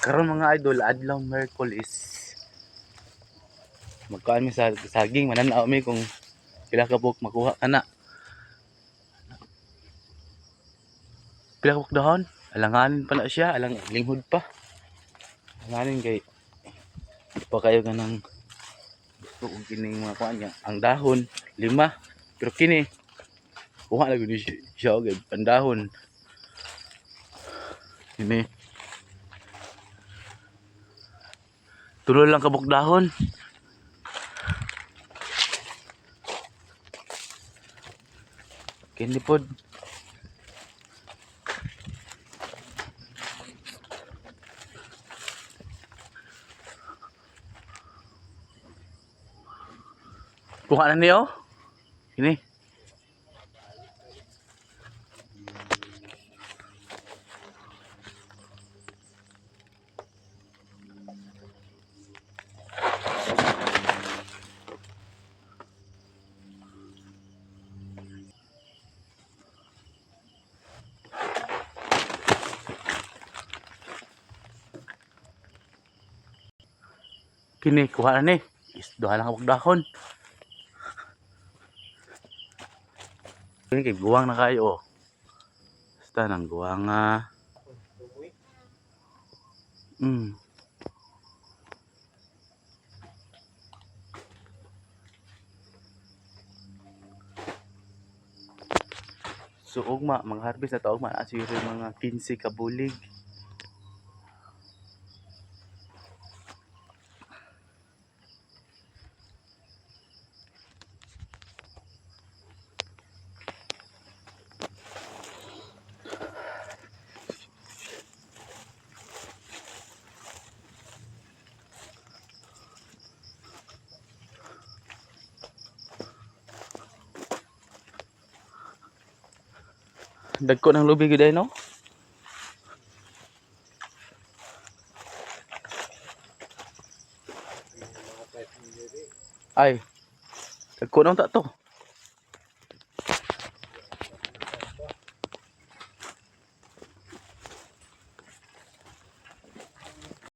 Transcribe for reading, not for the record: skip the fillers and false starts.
Karon, mga idol, adlaw Miyerkules. Magkuan mi sa saging, mananaw mi kung pila ka buok makuha kana. Pila ka buok dahon? Alanganin pa na siya, alang linghod pa. Alanganin kay pa kayo kanang gusto kong kining mga kuan niya. Ang dahon, lima. Pero kini kuha lagi ni siya og ang dahon. Kini. Tulo lang kabuk dahon. Kini pod. Kuha na niyo? Kini. Kini kuha na ni. Is duha lang kabuk dahon. Kini kay guwang na kayo oh. Basta nang guwang ah. So ugma, mga harvest na to ugma na siguro yung mga 15 ka bulig. Dagko ng lubi gid ay, no? Mga 500 eh. Ay. Dagko ng ta to.